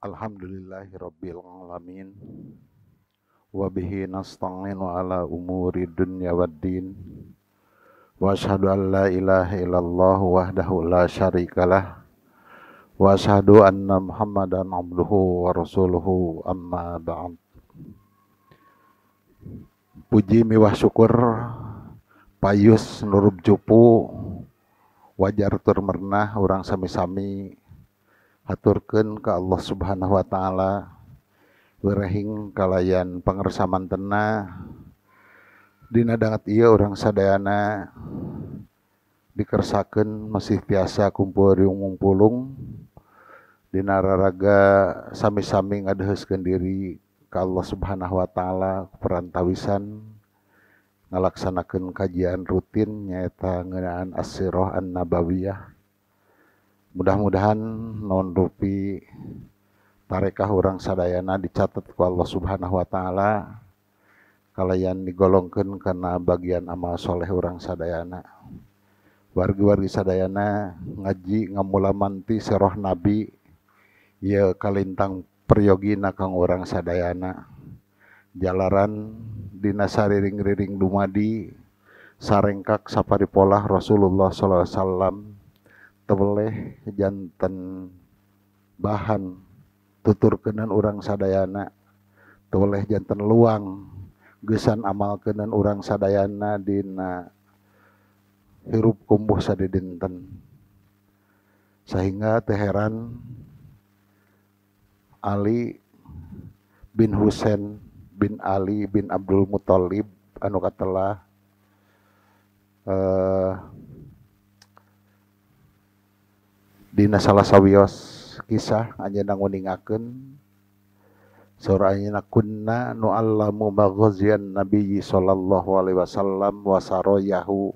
Alhamdulillahi rabbil alamin. Wa bihi nasta'inu ala umuri dunya waddin. Wa asyhadu an la ilaha illallah wahdahu la syarikalah. Wa asyhadu anna Muhammadan abduhu wa rasuluhu, amma ba'd. Puji miwah syukur payus nurub jupu wajar tur mernah urang sami-sami haturkeun ka Allah Subhanahu wa taala wirehing kalayan pangersa mantena dina danget ieu urang sadayana dikersakeun masih tiasa kumpul riung mungpulung dina raraga sami-sami ngadeheuskeun diri ka Allah Subhanahu wa taala perantawisan ngalaksanakeun kajian rutin nyaeta ngeunaan As-Sirah An-Nabawiyah. Mudah-mudahan naon rupi tarekah urang sadayana dicatat ku Allah Subhanahu wa taala kalayan digolongkeun kana bagian amal soleh urang sadayana. Wargi-wargi sadayana ngaji ngamulamanti sirah Nabi ieu kalintang peryogina kang urang sadayana. Jalaran dina sariring-riring dumadi sarengkak saparipolah Rasulullah sallallahu alaihi wasallam teweleh janten bahan tuturkeunan urang sadayana, teweleh janten luang geusan amalkeunan urang sadayana dina hirup kumbuh sadidinten. Sehingga teu heran Ali bin Husain bin Ali bin Abdul Muthalib anu katelah dina salah sawios kisah anjeunna nguningakeun saur anjeunna kunna nu'allamu maghaziyan nabiyyi sallallahu alaihi wasallam wa saroyahu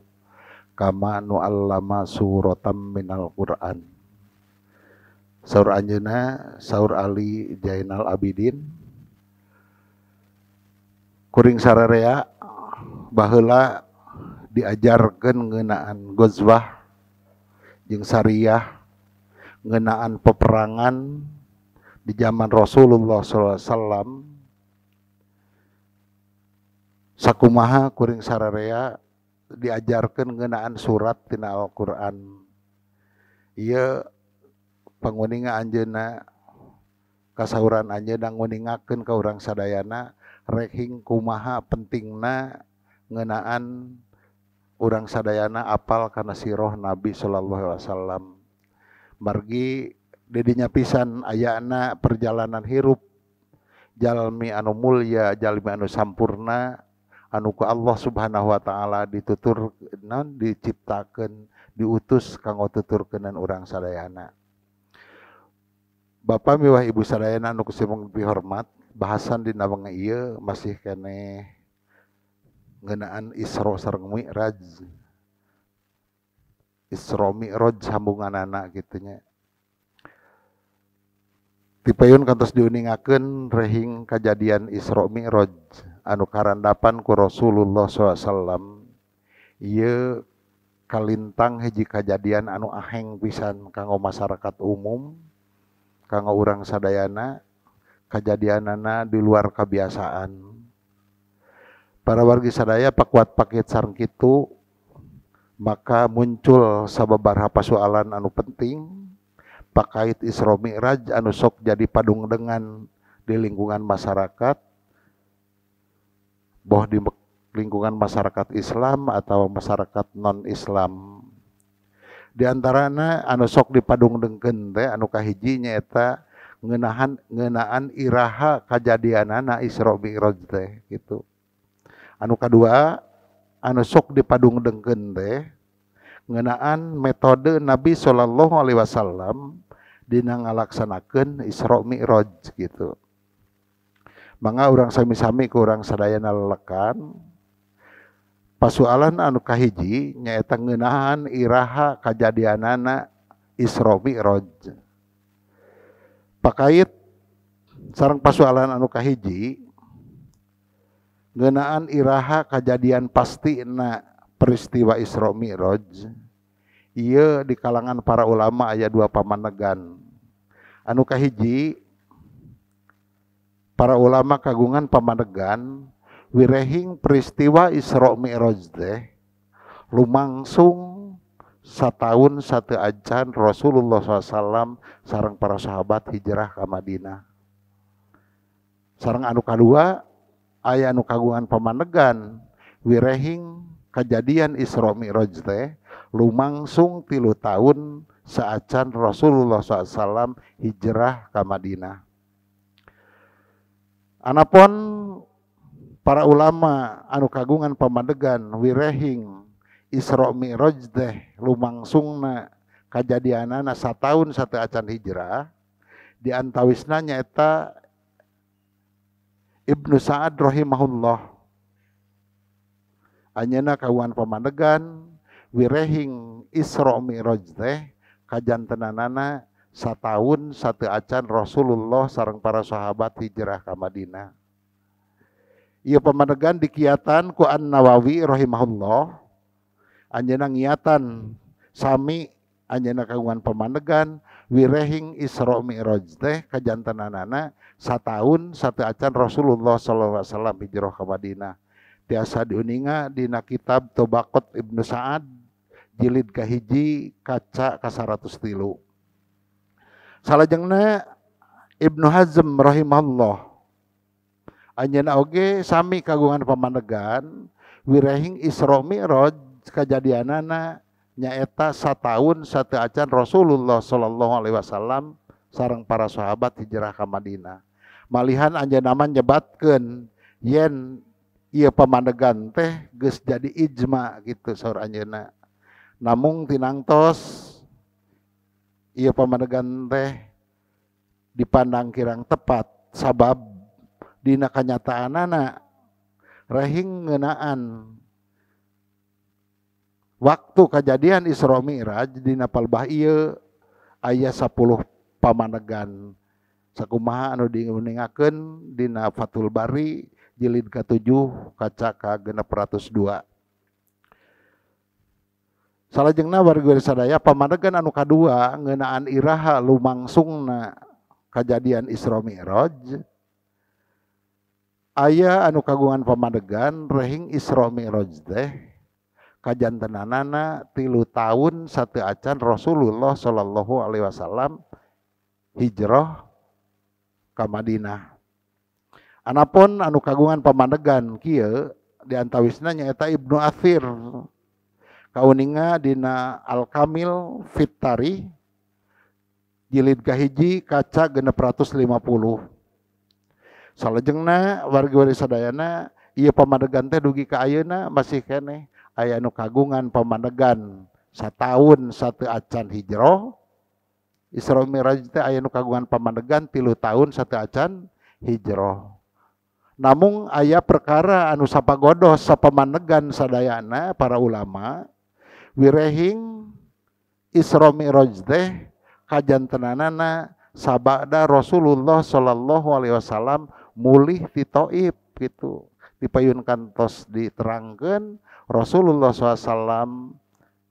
kama nu'allama suratan minal Qur'an. Saur anjeunna saur Ali Zainal Abidin kuring sararea baheula diajarkeun ngeunaan gozwah jeung sariyah, ngeunaan peperangan di zaman Rasulullah sallallahu alaihi wasallam. Sakumaha kuring sararea diajarkeun ngeunaan surat tina Al-Qur'an. Ieu panguninga anjeunna kasauran anjeunna nguningakeun ka urang sadayana rehing kumaha pentingna ngeunaan urang sadayana apal kana sirah Nabi sallallahu alaihi wasallam. Margi didinya pisan ayana perjalanan hirup jalmi anu mulya, jalmi anu sampurna anu ku Allah Subhanahu wa taala ditutur naon diciptakeun, diutus kanggo tuturkeunan urang sadayana. Bapak miwah ibu sadayana anu kusimung dihormat, bahasan dina wengi ieu masih keneh ngeunaan Isra sareng Mi'raj. Isra Mi'raj sambunganana kitu nya. Tipayun kantos diuningakeun rehing kajadian Isra Mi'raj anu karandapan ku Rasulullah sallallahu alaihi wasallam. Ieu kalintang hiji kajadian anu aheng pisan kanggo masyarakat umum, kanggo urang sadayana, kajadianana di luar kebiasaan. Para wargi sadaya pakuat pakit sareng kitu maka muncul sababaraha pasualan anu penting pakait Isra Mi'raj anu sok jadi padungdengan di lingkungan masyarakat, boh di lingkungan masyarakat Islam atau masyarakat non Islam. Di antarana anu sok dipadungdengkeun teh anu kahiji nyaeta ngeunaan iraha kajadianana Isra Mi'raj teh gitu. Anu kadua anu sok dipadungdengkeun teh ngeunaan metode Nabi sallallahu alaihi wasallam dina ngalaksanakeun Isra Mi'raj gitu. Mangga urang sami-sami ku urang sadayana lelekan pasualan anu kahiji nyaeta ngeunaan iraha kajadianana Isra Mi'raj. Pakait sareng pasualan anu kahiji ngeunaan iraha kajadian pastina peristiwa Isra Mi'raj ieu di kalangan para ulama aya dua pamanegan. Anu kahiji Para ulama kagungan pamadegan wirehing peristiwa Isra Mi'raj teh lumangsung sataun sateuacan Rasulullah SAW sareng para sahabat hijrah ka Madinah. Sareng anu kadua aya anu kagungan pamadegan wirehing kejadian Isra Mi'raj teh lumangsung 3 tahun saacan Rasulullah SAW hijrah ka Madinah. Anapun para ulama anu kagungan pamadegan wirehing Isra Mi'raj teh lumangsungna kajadianana sataun sateuacan hijrah, di antawisna nyaeta Ibnu Sa'ad rahimahullah. Anjeunna kagungan pamadegan wirehing Isra Mi'raj teh kajantenanana sataun sateuacan Rasulullah sareng para sahabat hijrah ka Madinah. Ieu pamadegan dikiatan ku An-Nawawi rahimahullah. Anjeunna ngiatan sami anjeunna kagungan pamadegan wirehing Isra Mi'raj teh kajantenanana sataun sateuacan Rasulullah sallallahu alaihi wasallam hijrah ka Madinah. Tiasa diuninga dina kitab Tabaqat Ibnu Sa'ad jilid kahiji kaca ka 103. Salajengna Ibnu Hazm rahimahullah anjeunna oge sami kagungan pamadegan wirehing Isra Mi'raj kajadianana nyaeta sataun sateuacan Rasulullah sallallahu alaihi wasallam sareng para sahabat hijrah ka Madinah. Malihan anjeunna mah nyebatkeun yen ieu pamadegan teh geus jadi ijma gitu saur anjeunna. Namung tinangtos ieu pamadegan teh dipandang kirang tepat sabab dina kanyataanana rehing ngeunaan waktu kejadian Isra Mi'raj dina palbah ieu aya 10 pamadegan sakumaha anu diuningakeun dina Fathul Bari jilid ka-7 kaca ka-602. Salajengna wargi sadaya pamadegan anu kadua ngeunaan iraha lumangsungna kajadian Isra Mi'raj aya anu kagungan pamadegan rehing Isra Mi'raj teh kajantenanana 3 tahun sateuacan Rasulullah sallallahu alaihi wasallam hijrah ka Madinah. Anapun anu kagungan pamadegan kieu diantawisna nyaeta Ibnu Athir kauninga dina Al-Kamil fit Tarikh jilid kahiji kaca 650. Salajengna wargi sadayana ieu pamadegan teh dugi ka ayeuna masih keneh aya nu kagungan pamadegan sataun sateuacan hijrah Isra Mi'raj teh aya nu kagungan pamadegan 3 tahun sateuacan hijrah. Namung aya perkara anu sapagodos sapamadegan sadayana para ulama wirehing Isra Mi'raj teh kajantenanana sabada Rasulullah sallallahu alaihi wasallam mulih ti Thaif gitu. Dipayun kantos diterangkeun Rasulullah SAW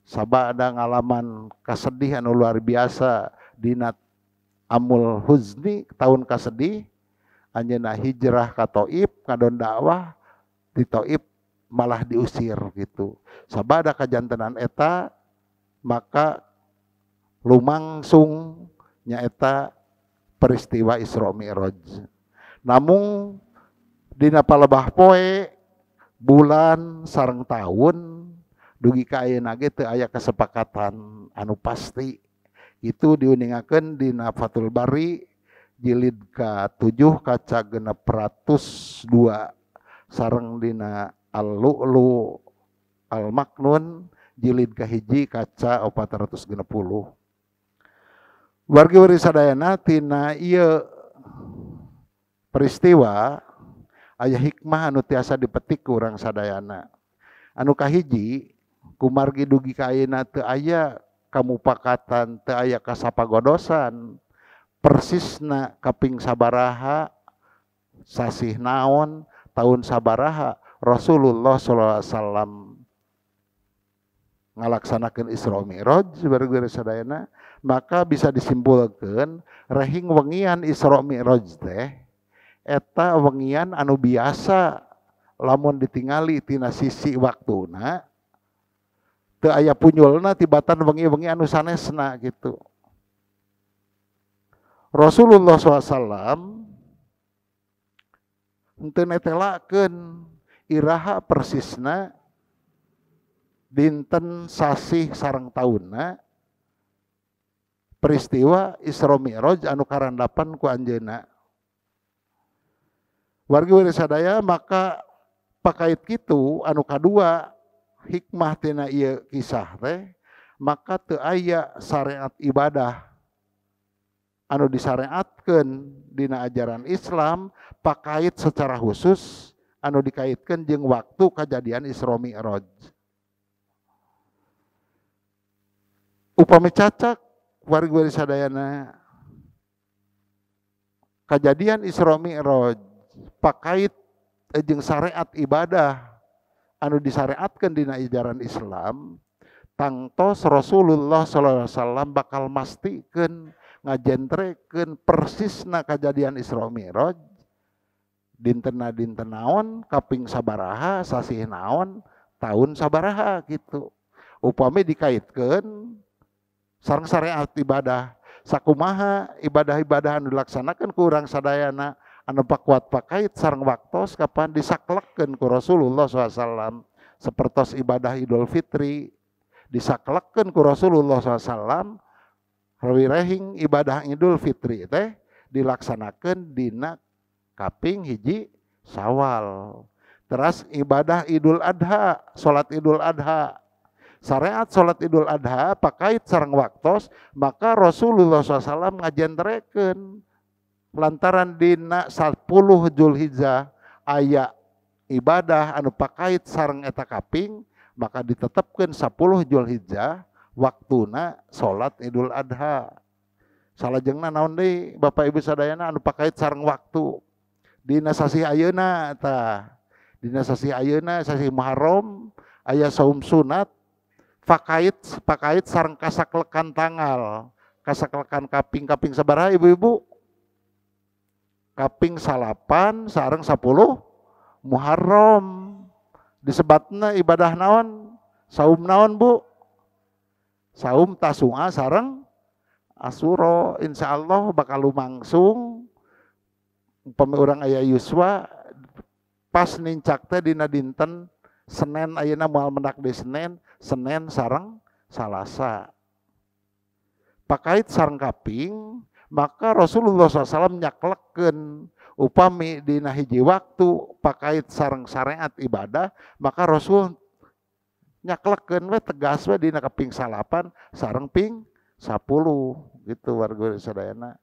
sabada ngalaman kasedih anu luar biasa dina Amul Huzni tahun kasedih anjeunna hijrah ka Thaif ngadon dakwah di Thaif malah diusir gitu. Sabada kajantenan eta maka lumangsung nyaeta peristiwa Isra Mi'raj. Namung dina palebah poe bulan sareng tahun dugi ka ayeuna ge teu aya kesepakatan anu pasti. Itu diuningakeun dina Fathul Bari jilid ka-7 kaca 602 sareng dina Al-Lu'lu Al-Maknun jilid ka-1 kaca 460. Wargi wargi sadayana tina ieu peristiwa aya hikmah anu tiasa dipetik ku urang sadayana. Anu kahiji kumargi dugi ka ayeuna teu aya kamupakatan, teu aya kasapagodosan persisna kaping sabaraha sasih naon tahun sabaraha Rasulullah sallallahu alaihi wasallam ngalaksanakeun Isra Mi'raj wargi sadayana, maka bisa disimpulkeun rehing wengian Isra Mi'raj teh Eta wengian anu biasa lamun ditingali tina sisi waktuna teu aya punyulna tibatan wengi-wengi anu sanesna gitu. Rasulullah SAW henteu netelakeun iraha persisna dinten sasih sareng taunna peristiwa Isra Mi'raj anu karandapan ku anjeunna. Wargi wargi sadaya maka pakait kitu anu kadua hikmah tina ieu kisah teh maka teu aya syariat ibadah anu disyariatkeun dina ajaran Islam pakait secara khusus anu dikaitkeun jeung waktu kajadian Isra Mi'raj. Upami cacak wargi-wargi sadayana kajadian Isra Mi'raj pakait jeung syariat ibadah anu disyariatkeun dina ajaran Islam tangtos Rasulullah sallallahu alaihi wasallam bakal mastikeun ngajentrekeun persisna kajadian Isra Mi'raj dintenna dinten naon kaping sabaraha sasih naon tahun sabaraha gitu. Upami dikaitkeun sareng syariat ibadah sakumaha ibadah-ibadah anu dilaksanakeun ku urang sadayana anu pakuat pakait sareng waktos kapan disaklekkeun ku Rasulullah SAW sapertos ibadah Idul Fitri disaklekkeun ku Rasulullah SAW wirehing ibadah Idul Fitri teh dilaksanakeun dina kaping hiji Syawal. Teras ibadah Idul Adha, salat Idul Adha, syariat salat Idul Adha pakait sareng waktos maka Rasulullah SAW ngajentrekeun lantaran dina 10 Zulhijjah aya ibadah anu pakait sareng eta kaping maka ditetepkeun 10 Zulhijjah waktuna salat Idul Adha. Salajengna naon deui Bapak Ibu sadayana anu pakait sareng waktu dina sasih ayeuna tah dina sasih ayeuna sasih Muharram aya saum sunat pakait sareng kasaklekan tanggal kasaklekan kaping-kaping sabaraha ibu-ibu kaping 9 sareng 10 Muharram disebatna ibadah naon saum naon Bu saum Tasu'a sareng Asyura. Insyaallah bakal lumangsung upami urang aya yuswa pas nincak teh dina dinten Senin ayeuna moal mendak di Senin, Senin sareng Salasa. Pakait sareng kaping maka Rasulullah SAW nyaklekkeun upami dina hiji waktu pakait sareng syariat ibadah maka Rasul nyaklekkeun we tegas we dina kaping 9 sareng ping 10 gitu warga sadayana.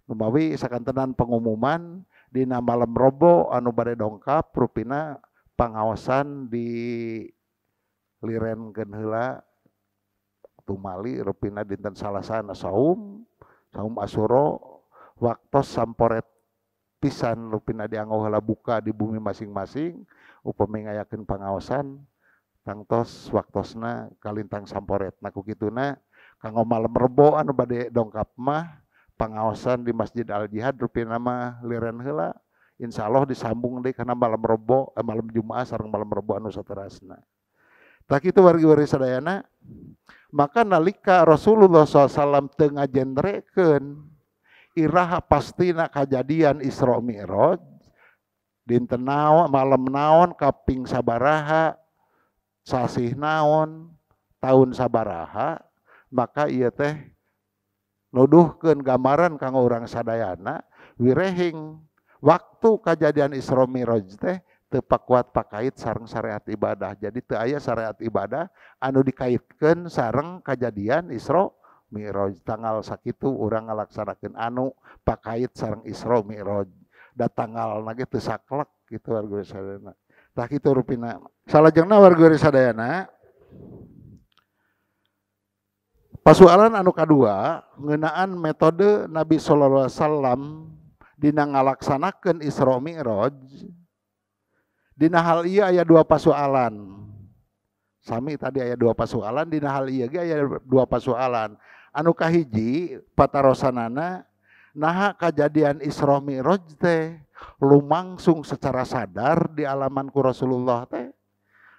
Numawi sakantenan pengumuman dina malam Robo anu bade dongkap rupina pangaosan di lirenkeun heula tumali rupina dinten Salasa na saum saum Asyura waktos samporet pisan rupina dianggo heula buka di bumi masing-masing upami ngayakeun pangaosan tangtos waktosna kalintang samporet. Nah ku kituna kanggo malam Rebo anu bade dongkap mah pangaosan di Masjid Al Jihad rupina mah liren heula insyaallah disambung deui kana malam Rebo malam Jumaah sareng malam Rebo anu saterasna. Tah kitu wargi-wargi sadayana maka nalika Rasulullah SAW teu ngajentrekeun iraha pastina kajadian Isra Mi'raj dinten naon malam naon kaping sabaraha sasih naon tahun sabaraha maka ieu teh nuduhkeun gambaran kanggo urang sadayana wirehing waktu kajadian Isra Mi'raj teh teu pakuat pakait sareng syariat ibadah. Jadi teu aya syariat ibadah anu dikaitkeun sareng kajadian Isra Mi'raj. Tanggal sakitu urang ngalaksanakeun anu pakait sareng Isra Mi'raj. Da tanggalna ge teu saklek kitu warga sadayana. Tah kitu rupina. Salajengna warga sadayana pasualan anu kadua ngeunaan metode Nabi sallallahu alaihi wasallam dina ngalaksanakeun Isra Mi'raj. Dina hal ieu aya dua pasualan. Sami tadi aya dua pasualan, dina hal ieu ge aya dua pasualan. Anu kahiji patarosanana naha kajadian Isra Mi'raj teh lumangsung secara sadar di alaman ku Rasulullah teh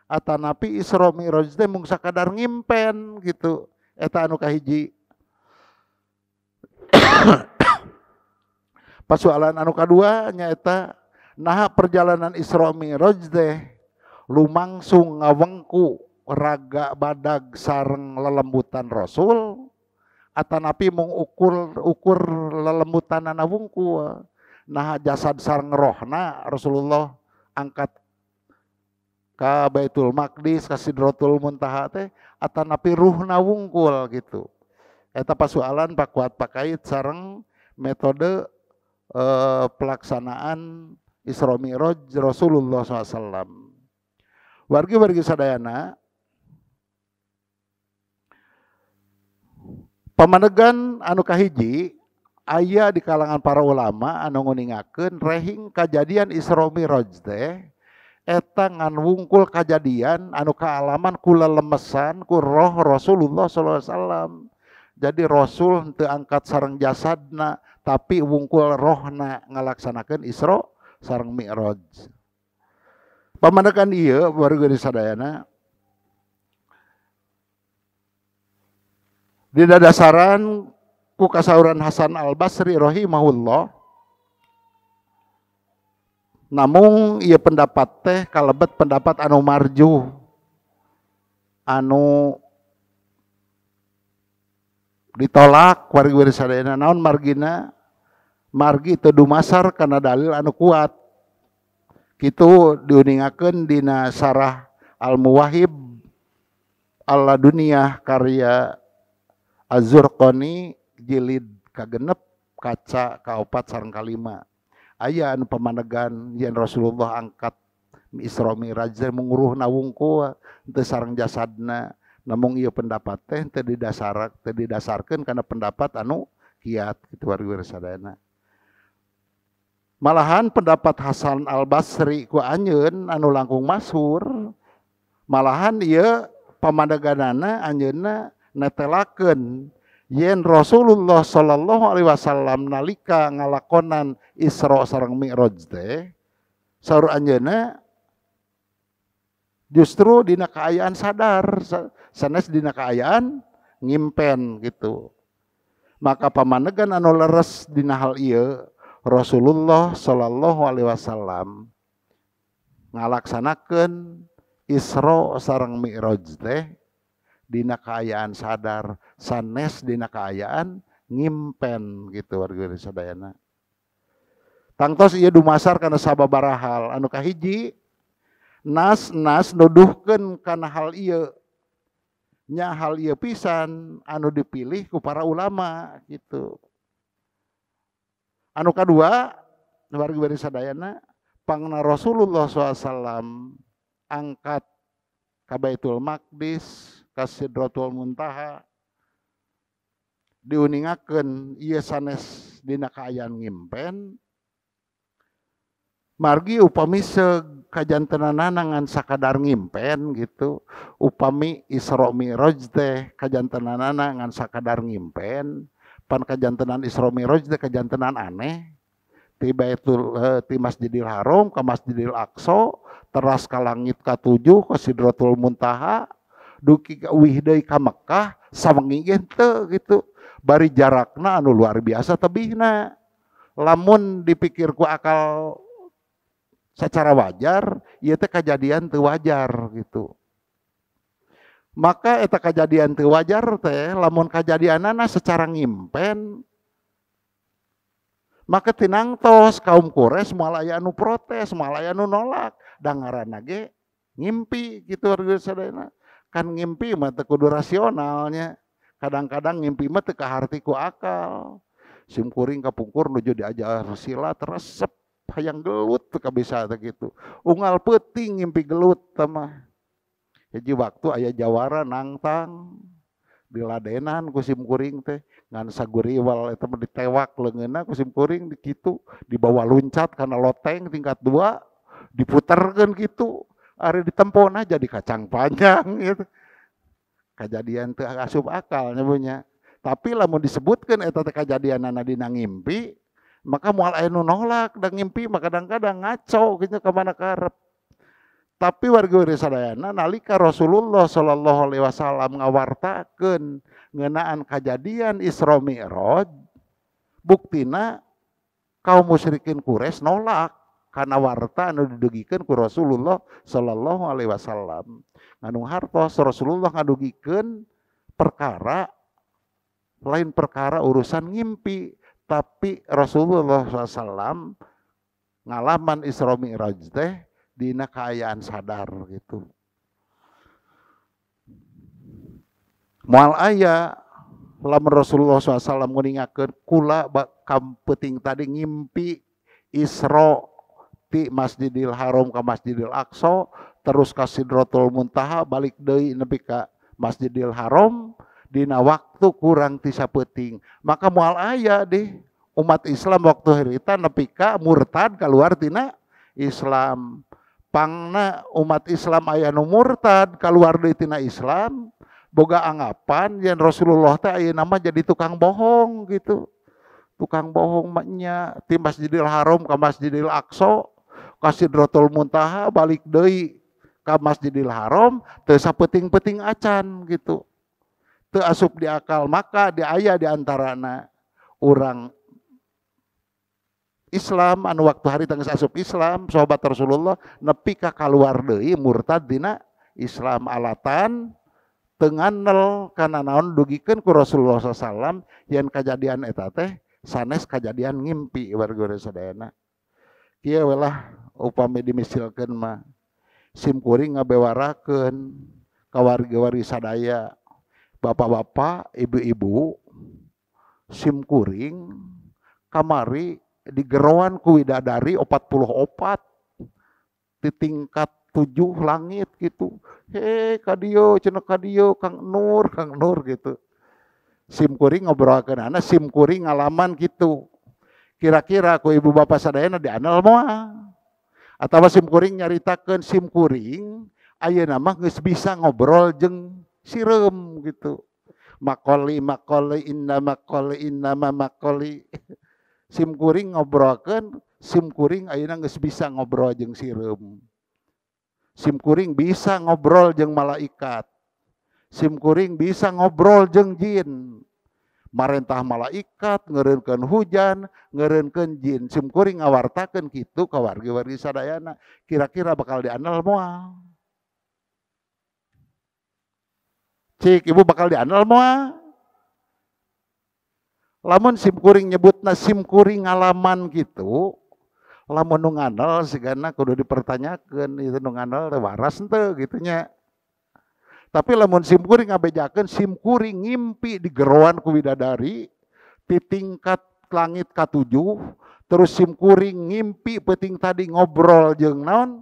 atanapi Isra Mi'raj teh mung sakadar ngimpen gitu. Eta anu kahiji. Persoalan anu kadua nyaeta naha perjalanan Isra Mi'raj teh lumangsung ngawengku raga badag sareng lelembutan Rasul atanapi mung ukur lelembutanana wungkul. Naha jasad sareng rohna Rasulullah angkat ka Baitul Maqdis ka Sidratul Muntaha teh atanapi ruhna wungkul gitu. Eta pasualan pakuat pakait sareng metode pelaksanaan Isra Mi'raj Rasulullah SAW. Wargi-wargi sadayana, pamanegan anu kahiji aya di kalangan para ulama anu nguningakeun rehing kajadian Isra Mi'raj teh eta ngan wungkul kajadian anu kaalaman ku lelemesan ku roh Rasulullah sallallahu alaihi wasallam. Jadi Rasul teu angkat sareng jasadna tapi wungkul rohna ngalaksanakeun Isra sareng Mi'raj. Pamanegan ieu warga sadayana di dadasaran ku kasauran Hasan Al-Basri rahimahullah. Namun ieu pendapat teh kalebet pendapat anu marjuh, anu ditolak wargi sadayana. Naon margina? Margi teu dumasar kana dalil anu kuat. Kitu diuningakeun dina Sarah Al-Muwahhib Al-Laduniyah karya Az-Zurqani jilid kagenep kaca kaopat sareng kalima. Aya anu pamanegan yen Rasulullah angkat Isra Mi'raj teh munguruhna wungkul teu sareng jasadna. Namun ieu pendapat teh teu didasarkeun kana pendapat anu kiat kitu wargi sadayana. Malahan pendapat Hasan Al-Basri ku anjeun anu langkung masyhur, malahan ieu pamaneganana anjeunna netelakeun yen Rasulullah sallallahu alaihi wasallam nalika ngalakonan Isra sareng Mi'raj teh saur anjeunna justru dina kaayaan sadar, sanes dina kaayaan ngimpen gitu. Maka pamanegan anu leres dina hal ieu Rasulullah sallallahu alaihi wasallam ngalaksanakeun Isra sareng Mi'raj teh dina kaayaan sadar, sanes dina kaayaan ngimpen gitu warga sadayana. Tangtos ieu dumasar kana sababaraha hal. Anu kahiji, nas-nas nuduhkeun kana hal ieu. Nya hal ieu pisan anu dipilih ku para ulama gitu. Anu kadua, warga sadayana, pangna Rasulullah SAW angkat ka Baitul Maqdis, ka Sidratul Muntaha, diuningakeun ieu sanes dina kaayaan ngimpen. Margi upami kajantenanana ngan sakadar ngimpen gitu, upami Isra Mi'raj teh kajantenanana ngan sakadar ngimpen, pan kajantenan Isra Mi'raj teh kajantenan aneh, ti Baitul ti Masjidil Haram ka Masjidil Aqsa, teras ka langit ka-7 ka Sidratul Muntaha, dugi ka uih deui ka Mekah, sawengi ge teu gitu. Bari jarakna anu luar biasa tebihna. Lamun dipikir ku akal secara wajar, ieu teh kajadian teu wajar gitu. Maka eta kajadian teu wajar teh lamun kajadianana secara ngimpen, maka tinangtos kaum Quraisy moal aya anu protes, moal aya anu nolak, da ngaranna ge ngimpi gitu warga sadayana. Kan ngimpi mah teu kudu rasionalnya. Kadang-kadang ngimpi mah teu kaharti ku akal. Sim kuring kapungkur nuju diajar silat resep hayang gelut teu kabisa teh kitu. Unggal peuting ngimpi gelut teh mah. Hiji waktu aya jawara nangtang diladenan ku sim kuring teh ngan saguriwal eta mah ditewak leungeunna ku sim kuring dikitu, dibawa luncat kana loteng tingkat 2 diputerkeun kitu, ari ditempona jadi kacang panjang gitu. Kajadian teu asup akal nya. Tapi lamun disebutkeun eta teh kajadianana dina ngimpi, Maka moal aya nu nolak da ngimpi mah kadang-kadang ngaco gitu ka mana karep. Tapi warga sadayana nalika Rasulullah sallallahu alaihi wasallam ngawartakeun ngeunaan kajadian Isra Mi'raj, buktina kaum musyrikin Quraisy nolak kana warta anu didugikeun ku Rasulullah sallallahu alaihi wasallam. Ngandung hartos Rasulullah ngadugikeun perkara lain perkara urusan ngimpi, tapi Rasulullah SAW ngalaman Isra Mi'raj teh dina kaayaan sadar gitu. Moal aya lamun Rasulullah SAW nguningakeun kula kampeuting tadi ngimpi Isra ti Masjidil Haram ka Masjidil Aqsa terus ka Sidratul Muntaha balik deui nepi ka Masjidil Haram dina waktu kurang ti sapeuting. Maka moal aya deh umat Islam waktu harita nepi ka murtad keluar tina Islam. Pangna umat Islam aya nu murtad keluar deui tina Islam boga anggapan yen Rasulullah teh ayeuna mah jadi tukang bohong gitu. Tukang bohong mah nya ti Masjidil Haram ka Masjidil Aqsa ka Sidratul Muntaha balik deui ka Masjidil Haram teu sapeuting-peuting acan gitu. Teu asup di akal, maka di aya di antarana urang Islam anu waktu hari tangis asup Islam sahabat Rasulullah nepi ka kaluar deui murtad dina Islam alatan teu nganel kana naon dugikeun ku Rasulullah SAW yen kajadian eta teh sanes kajadian ngimpi warga sadayana. Kieu we lah upami dimisilkeun mah sim kuring ngabewarakeun ka warga-wargi sadaya, bapak-bapak, ibu-ibu, sim kuring kamari digeroan ku widadari 44 di tingkat 7 langit gitu. He kadieu cenah kadieu Kang Nur, Kang Nur gitu. Sim kuring ngobrolkeun ana sim kuring ngalaman gitu. Kira-kira ku ibu bapak sadayana dianal moal. Atawa sim kuring nyaritakeun sim kuring ayeuna mah geus bisa ngobrol jeung sireum gitu. Makoli makoli inna makoli inna ma makoli. Sim kuring ngobrolkeun sim kuring ayeuna geus bisa ngobrol jeung sireum. Sim kuring bisa ngobrol jeung malaikat. Sim kuring bisa ngobrol jeung jin. Marentah malaikat ngeureunkeun hujan, ngeureunkeun jin. Sim kuring ngawartakeun kitu ka wargi-wargi sadayana. Kira-kira bakal dianal moal? Cik, ibu bakal dianal moal? Lamun sim kuring nyebutna sim kuring ngalaman gitu, lamun nu nganal sigana kudu dipertanyakeun itu nu nganal teh waras henteu gitu nya. Tapi lamun sim kuring ngabejakeun sim kuring ngimpi di geroan ku widadari ti tingkat langit ka-7, terus sim kuring ngimpi peuting tadi ngobrol jeung naon?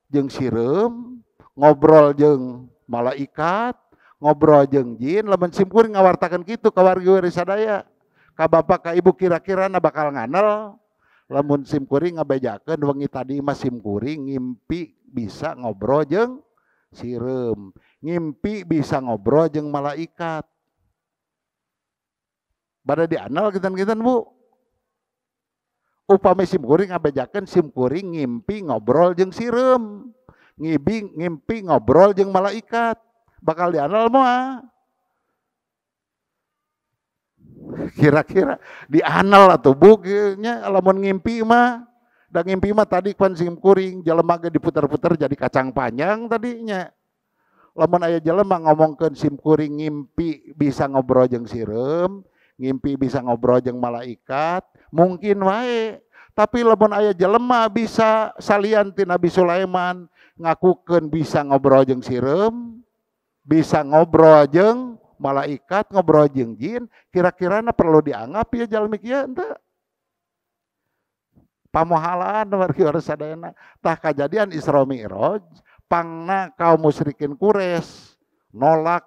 Jeung sireum, ngobrol jeung malaikat, ngobrol jeung jin. Lamun sim kuring ngawartakeun kitu ka wargi sadaya, ka bapak ka ibu kira-kira na bakal nganal. Lamun sim kuring ngabejakeun wengi tadi mah sim kuring ngimpi bisa ngobrol jeung sireum, ngimpi bisa ngobrol jeung malaikat. Bada dianal kitan-kitan bu. Upami sim kuring ngabejakeun sim kuring ngimpi ngobrol jeung sireum, ngimpi ngobrol jeung malaikat, bakal dianal moal? Kira-kira dianal atau bu nya lamun ngimpi mah. Da ngimpi mah tadi pan sim kuring jelema ge diputer-puter jadi kacang panjang tadinya. Lamun aya jelema ngomongkeun sim kuring ngimpi bisa ngobrol jeung sireum, ngimpi bisa ngobrol jeung malaikat, mungkin wae. Tapi lamun aya jelema bisa salian ti Nabi Sulaiman ngakukeun bisa ngobrol jeung sireum, bisa ngobrol jeung malaikat, ngobrol jeung jin, kira-kirana perlu dianggap ya jalmi kieu henteu? Pamohalaan wargi sadayana. Tah kajadian Isra Mi'raj pangna kaum musyrikin Quraisy nolak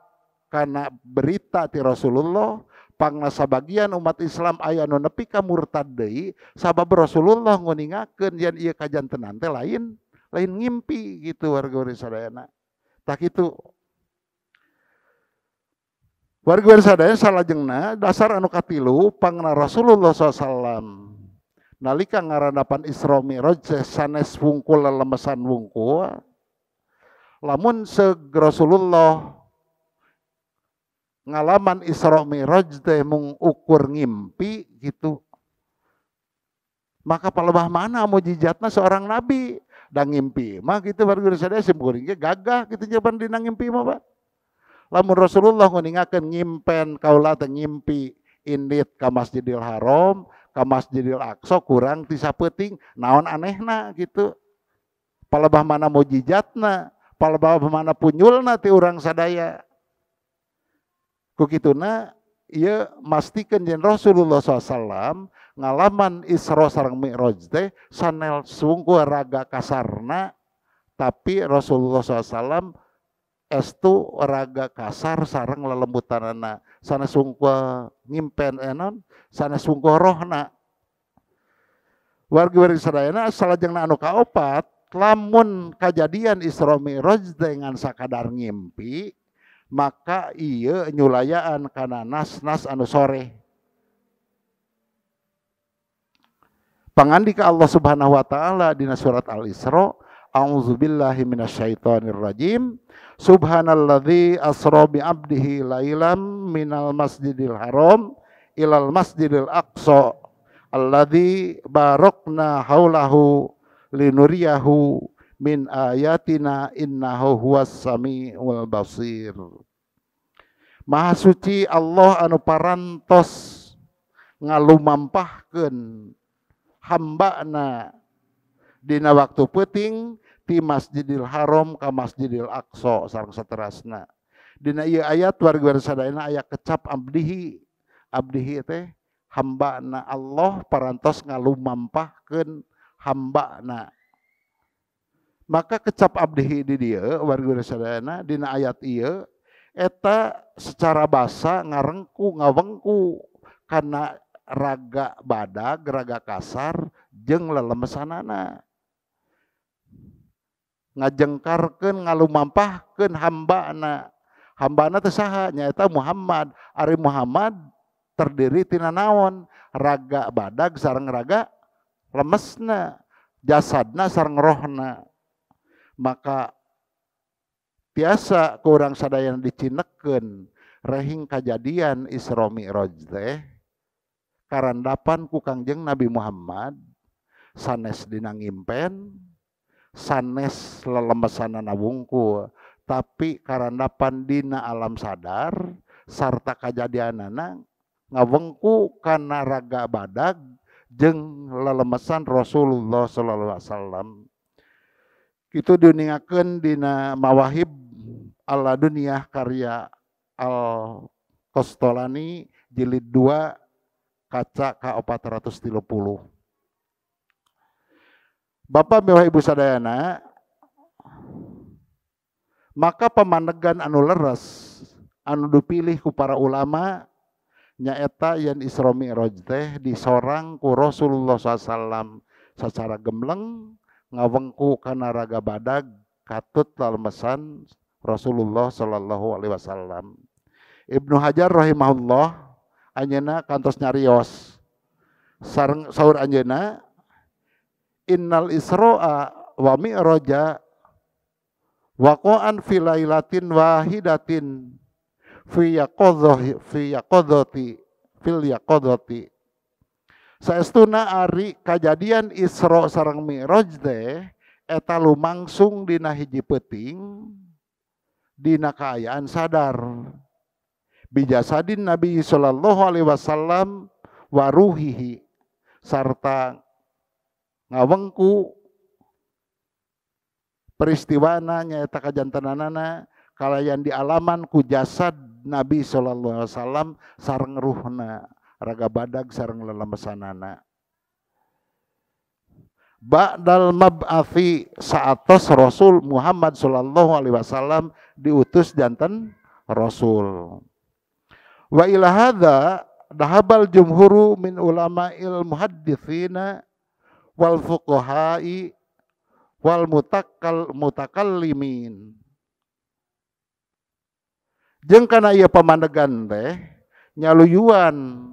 kana berita ti Rasulullah, pangna sabagian umat Islam aya nu nepi ka murtad deui sabab Rasulullah nguningakeun yen ieu kajantenan teh lain ngimpi gitu wargi sadayana. Tah kitu. Wargi sadayana salajengna dasar anu katilu pangna Rasulullah SAW Nalika ngarandapan Isra Mi'raj sanes wungkul lelemesan wungkul. Lamun seug Rasulullah ngalaman Isra Mi'raj teh mung ukur ngimpi gitu, maka palebah mana mujizatna seorang nabi da ngimpi mah gitu warga sadaya sim kuring ge gagah gitu nyaban dina ngimpi mah Pak. Lamun Rasulullah nguningakeun ngimpen kaula teh ngimpi indit ka Masjidil Haram ka Masjidil Aqsa kurang ti sapeuting, naon anehna gitu. Palebah mana mujizatna, palebah mana punyulna ti urang sadaya. Ku kituna ieu mastikeun yen Rasulullah SAW ngalaman Isra sareng Mi'raj teh sanel sungguh raga kasarna, tapi Rasulullah SAW estu raga kasar sareng lelembutanana, sanes sungguh ngimpen enon, sanes sungguh rohna. Wargi-wargi sadayana salajengna anu kaopat, lamun kajadian Isra Mi'raj dengan sakadar ngimpi, maka ieu nyulayaan kana nas-nas anu sore. Pangandika Allah Subhanahu wa taala dina surat Al-Isra, a'udzubillahi minasyaitonir rajim, subhanalladzi asra bi 'abdihi lailam minal masjidil haram ilal masjidil aqsa alladzi barakna haulahu linuriyahu min ayatina innahu huwas samiul basir. Maha suci Allah anu parantos ngalumampahkeun hambana dina waktu peuting ti Masjidil Haram ka Masjidil Aqsa sareng saterasna. Dina ieu ayat wargi-wargi sadayana aya kecap abdihi. Abdihi teh hambana Allah parantos ngalumampahkeun hambana. Maka kecap abdihi di dieu wargi sadayana dina ayat ieu eta secara basa ngarengku ngawengku kana raga badag, raga kasar jeung lelemesanana. Ngajengkarkeun ngalumampahkeun hambana. Hambana teh saha? Nyaeta Muhammad. Ari Muhammad terdiri tina naon? Raga badag sareng raga lemesna, jasadna sareng rohna. Maka tiasa kurang sadayana dicinekeun rehing kajadian Isra Mi'raj teh karandapan ku Kangjeng Nabi Muhammad sanes dina ngimpen, sanes lelemesanana wungkul, tapi karandapan dina alam sadar sarta kajadianana ngawengku kana raga badag jeung lelemesan Rasulullah sallallahu alaihi wasallam. Itu diuningakeun dina Mawahib ala Dunia karya Al Qastolani jilid 2 kaca ka 430. Bapak miwah Ibu sadayana, maka pamanegan anu leres anu dipilih ku para ulama nyaeta yen Isra Mi'raj teh disorang ku Rasulullah SAW secara gemleng ngawengku kana raga badag katut lalemesan Rasulullah sallallahu alaihi wasallam. Ibnu Hajar rahimahullah anjeunna kantos nyarios sareng saur anjeunna, innal israa wa mi'raja waqa'an fi lailatin wahidatin fi yaqadhi fi yaqadhati fil yaqadhati. Saestuna ari kajadian Isra sareng Mi'raj teh eta lumangsung dina hiji peuting dina kaayaan sadar bijasadin Nabi sallallahu alaihi wasallam waruhihi sarta ngawengku peristiwana nyaeta kajantenanana kalayan dialaman ku jasad Nabi sallallahu alaihi wasallam sareng ruhna raga badag sareng lelemesanana. Ba'dal mab'atsi saatos Rasul Muhammad sallallahu alaihi wasallam diutus janten Rasul. Wa ila hadza dahabal jumhuru min ulama'il muhadditsina wal fuqaha'i wal mutakallimin. Jeung kana ieu pamandegan teh nyaluyuan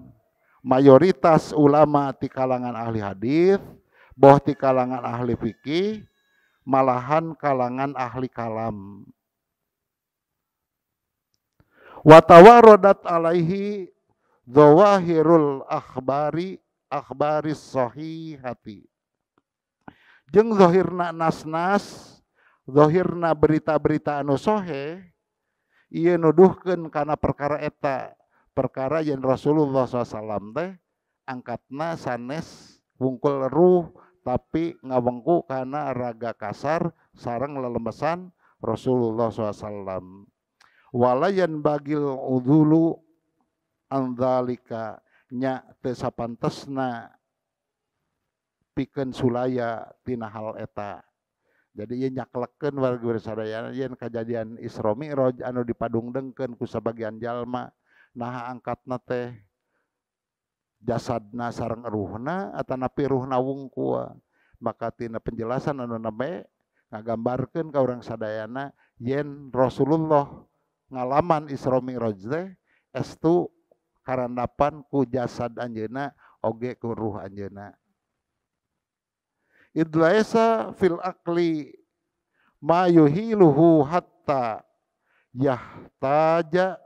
Mayoritas ulama ti kalangan ahli hadis, boh ti kalangan ahli fikih, malahan kalangan ahli kalam. Wa tawarodat alaihi zawahirul akhbari akhbaris sahihati. Jeung zahirna nas-nas, zahirna berita-berita anu soheh, ieu nuduhkeun kana perkara eta, perkara yen Rasulullah SAW teh angkatna sanes wungkul ruh tapi ngawengku kana raga kasar sareng lelemesan Rasulullah SAW. Walayan bagil udhulu andzalika nya teu sapantesna pikeun sulaya tina hal eta. Jadi ieu nyaklekeun warga sadayana yen kajadian Isra Mi'raj anu dipadungdengkeun ku sabagian jalma naha angkatna teh jasadna sareng ruhna atanapi ruhna wungkul. Maka tina penjelasan anu nembe ngagambarkeun ka urang sadayana yen Rasulullah ngalaman Isra Mi'raj teh estu karandapan ku jasad anjeunna oge ku ruh anjeunna. Idlaisa fil aqli ma yuhiluhu hatta yahtaja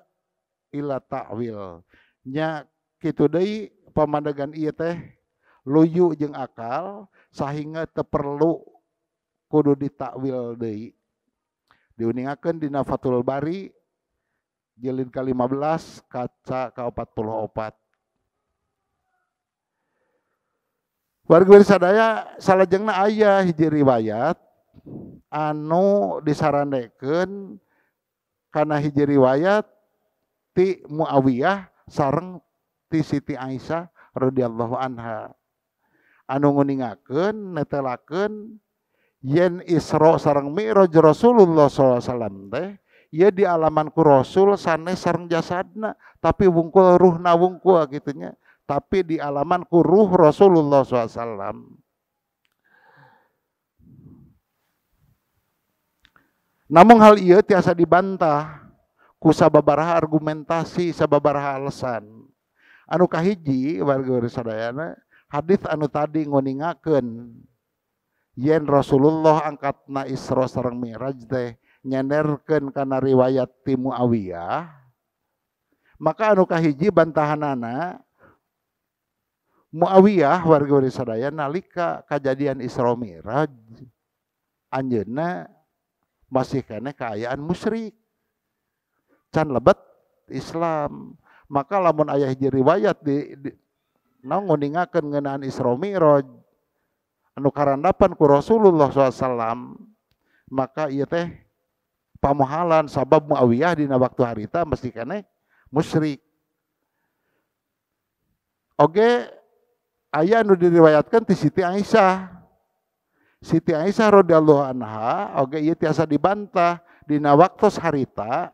ila ta'wil. Nya kitu deui pamandegan ieu teh luyu jeung akal sahingga teu perlu kudu ditakwil deui. Diuningakeun dina Fathul Bari jilid ke-15 kaca ke-44. Warga sadaya salajengna aya hiji riwayat anu disarandekeun kana hiji riwayat ti Muawiyah sareng ti Siti Aisyah radhiyallahu anha anu nguningakeun netelakeun yen Isra sareng Mi'raj Rasulullah sallallahu alaihi wasallam teh ieu di alaman ku Rasul sanes sareng jasadna tapi wungkul ruhna wungkul kitu nya, tapi di alaman ku ruh Rasulullah SAW. Namun hal ieu tiasa dibantah ku sababaraha argumentasi, sababaraha alasan. Anu kahiji warga sadayana hadis anu tadi nguningakeun yen Rasulullah angkatna Isra sareng Mi'raj teh nyenderkeun kana riwayat ti Muawiyah. Maka anu kahiji bantahanana Muawiyah warga sadaya nalika kajadian Isra Mi'raj anjeunna masih keneh kaayaan musyrik can lebet Islam. Maka lamun aya hiji riwayat di nguningakeun ngeunaan Isra Mi'raj anu karandapan ku Rasulullah SAW, maka ieu teh pamohalan sabab Muawiyah dina waktu harita masih keneh musyrik. Oge aya anu diriwayatkan ti Siti Aisyah. Siti Aisyah radhiyallahu anha oge ieu tiasa dibantah dina waktos harita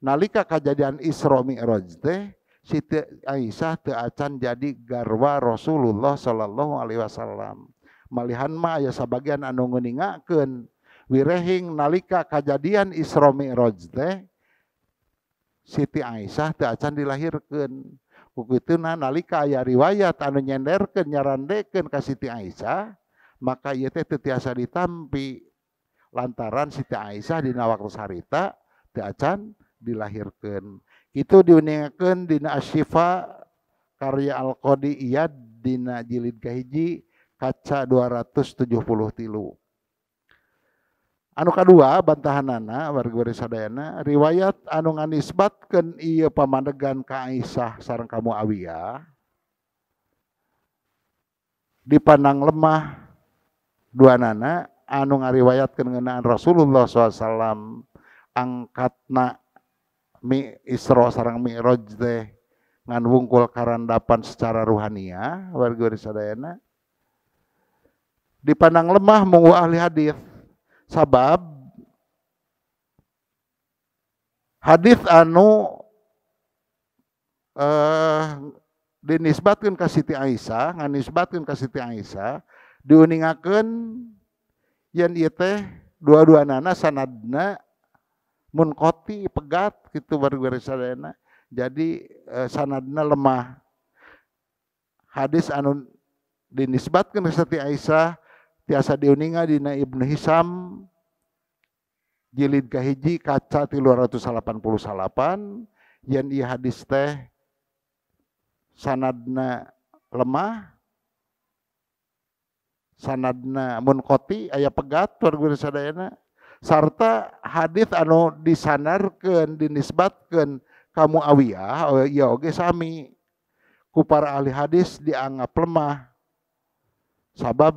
nalika kajadian Isra Mi'raj teh Siti Aisyah teu acan jadi garwa Rasulullah sallallahu alaihi wasallam. Malihan mah aya sabagian anu nguningakeun wirehing nalika kajadian Isra Mi'raj teh Siti Aisyah teu acan dilahirkeun. Kukituna nalika aya riwayat anu nyenderkeun nyarandekeun ka Siti Aisyah, maka ieu teh teu tiasa ditampi lantaran Siti Aisyah dina waktu harita teu acan dilahirkeun. Kitu diuningakeun dina Asy-Syifa karya Al-Qadi Iyad dina jilid kahiji kaca 273. Anu kadua bantahanana warga sadayana riwayat anu nganisbatkeun ieu pamandegan ka Aisyah sareng ka Muawiyah dipandang lemah duanana anu ngariwayatkeun ngeunaan Rasulullah SAW angkatna Isra sareng Mi'raj teh ngan wungkul karandapan secara ruhaniah warga sadayana dipandang lemah munggu ahli hadis. Sabab hadis anu dinisbatkeun ka Siti Aisyah, nganisbatkeun ka Siti Aisyah diuningakeun yen ieu teh dua-duanana sanadna munqati pegat kitu warga sadayana Jadi sanadna lemah. Hadis anu dinisbatkeun ka Siti Aisyah tiasa diuninga dina Ibnu Hisam jilid kahiji kaca 388 yen ieu hadis teh sanadna lemah, sanadna munqati aya pegat warga sadayana, sarta hadis anu disanarkeun dinisbatkeun ka Muawiyah ieu oge sami ku para ahli hadis dianggap lemah sabab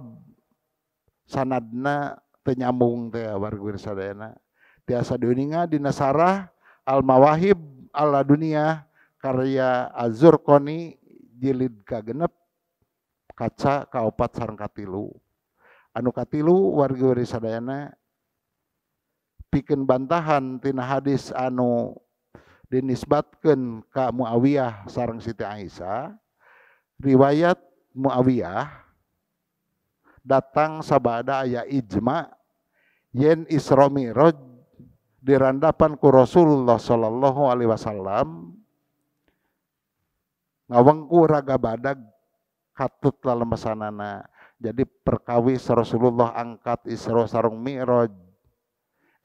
sanadna teu nyambung teh warga sadayana. Tiasa diuninga dina Sarah Al-Mawahib Al-Laduniyah karya Az-Zurqani jilid kagenep kaca kaopat sareng katilu. Anu katilu wargi sadayana pikeun bantahan tina hadis anu dinisbatkeun ka Muawiyah sareng Siti Aisyah. Riwayat Muawiyah datang sabada aya ijma yen Isra Mi'raj dirandapan ku Rasulullah sallallahu alaihi wasallam ngawengku raga badag katut lalemesanana. Jadi perkawis Rasulullah angkat Isra sareng Mi'raj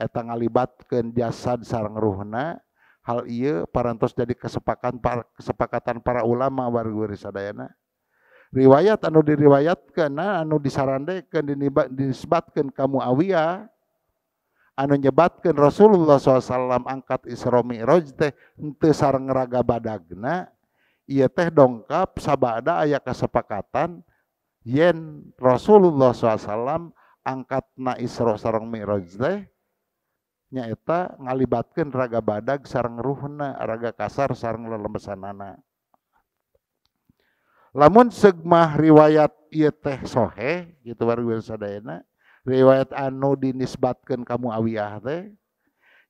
eta ngalibatkeun jasad sareng ruhna. Hal ieu parantos jadi kesepakatan para ulama wargi sadayana. Riwayat anu diriwayatkeun anu disarandekeun dinisbatkeun ka Muawiyah anu nyebatkeun Rasulullah SAW angkat Isra Mi'raj teh henteu sareng raga badagna, ieu teh dongkap sabada aya kesepakatan yen Rasulullah SAW angkatna Isra sareng Mi'raj teh nyaeta ngalibatkeun raga badag sareng ruhna, raga kasar sareng lelemesanana. Lamun segmah riwayat ieu teh soheh gitu wargi sadayana, riwayat anu dinisbatkeun ka Muawiyah teh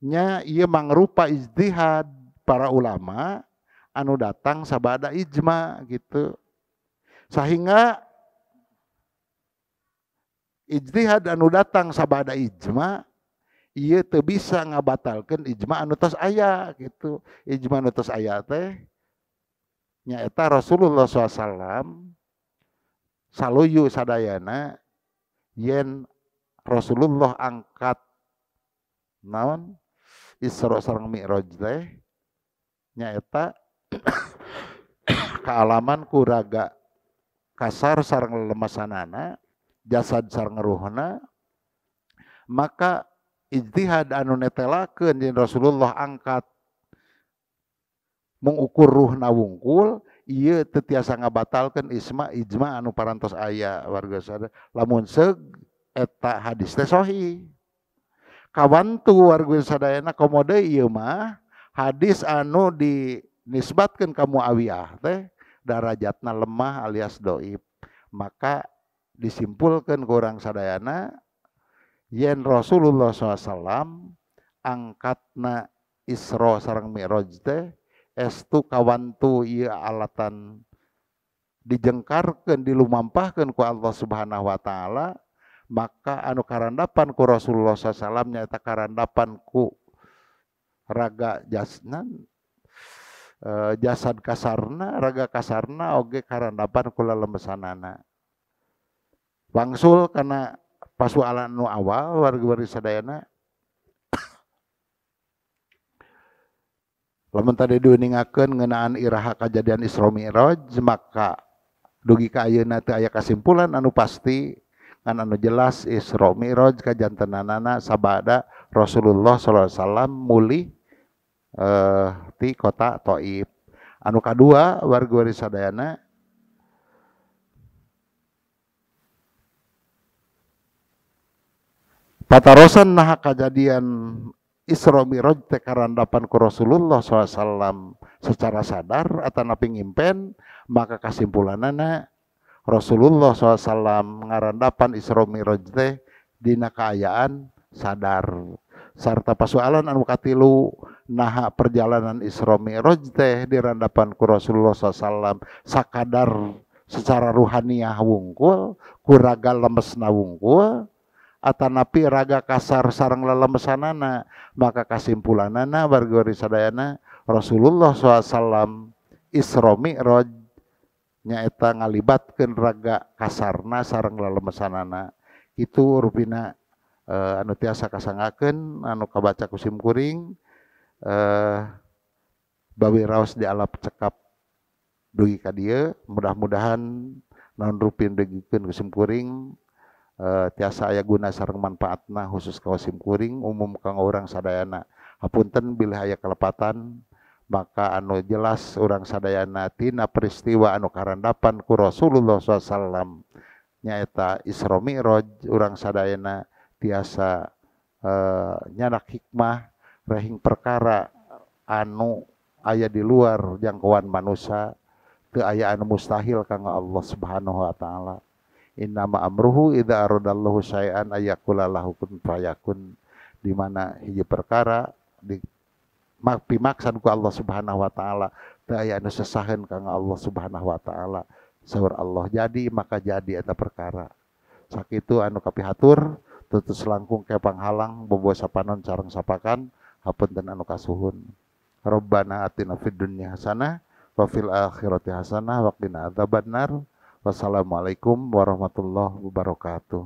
nya ieu mangrupa ijtihad para ulama anu datang sabada ijma gitu. Sehingga ijtihad anu datang sabada ijma ieu teu bisa ngabatalkeun ijma anu tos aya gitu. Ijma anu tos aya teh nyaeta Rasulullah SAW saluyu sadayana yen Rasulullah angkat naon Isra sareng Mi'raj teh nyaeta kaalaman ku raga kasar sareng lelemasanana, jasad sareng ruhna. Maka ijtihad anu netelakeun yen Rasulullah angkat mengukur ruhna wungkul ieu teu tiasa ngabatalkeun ijma anu parantos aya warga sadaya. Lamun seug eta hadis teh sahih. Kawantu warga sadayana komo deui ieu mah hadis anu dinisbatkeun ka Muawiyah teh darajatna lemah alias doib. Maka disimpulkeun ku urang sadayana yen Rasulullah SAW angkatna Isra sareng Mi'raj teh estu kawantu ieu alatan dijengkarkeun dilumampahkeun ku Allah Subhanahu wa taala, maka anu karandapan ku Rasulullah SAW nyaeta karandapan ku raga jasna jasad kasarna, raga kasarna oge karandapan ku lelemesanana. Wangsul kana pasualan nu awal wargi-wargi sadayana, lamun tadi diuningakeun ngeunaan iraha kajadian Isra Mi'raj, maka dugi ka ayeuna teu aya kasimpulan anu pasti ngan anu jelas Isra Mi'raj kajantenanana sabada Rasulullah sallallahu alaihi wasallam mulih ti kota Thaif. Anu kadua wargi-wargi sadayana, patarosan naha kajadian Isra Mi'raj teh karandapan ku Rasulullah SAW secara sadar atanapi ngimpen, maka kesimpulanana Rasulullah SAW ngarandapan Isra Mi'raj teh dina kaayaan sadar. Sarta pasualan anu katilu naha perjalanan Isra Mi'raj teh dirandapan ku Rasulullah SAW sakadar secara ruhaniah wungkul, ku raga lemesna wungkul, atanapi raga kasar sareng lelemesanana, maka kesimpulanana wargi-wargi sadayana Rasulullah SAW Isra Mi'raj nyaeta ngalibatkeun raga kasarna sareng lalemesanana. Itu rupina anu tiasa kasanggakeun anu kabaca ku sim kuring bawi raos di alap cekap dugi ka dieu. Mudah-mudahan naon rupin dugikeun ku sim kuring tiasa aya guna sareng manfaatna khusus ka sim kuring, umum kanggo urang sadayana. Hapunten bilih aya kelepatan. Maka anu jelas urang sadayana tina peristiwa anu karandapan ku Rasulullah SAW nyaeta Isra Mi'raj, urang sadayana tiasa nyanak hikmah rehing perkara anu aya di luar jangkauan manusia teu aya anu mustahil kanggo Allah Subhanahu wa taala. Innama amruhu idza aradallahu syai'an ayaqula lahu kun fayakun, di mana hiji perkara di pimaksan ku Allah Subhanahu wa taala teu aya anu sesaheun kanggo Allah Subhanahu wa taala. Saur Allah jadi maka jadi eta perkara. Sakitu anu kapihatur tutus langkung ke panghalang bobo sapanon sareng sapakan hapunten anu kasuhun. Rabbana atina fid dunya hasanah wa fil akhirati hasanah wa qina adzabannar. Wassalamualaikum warahmatullahi wabarakatuh.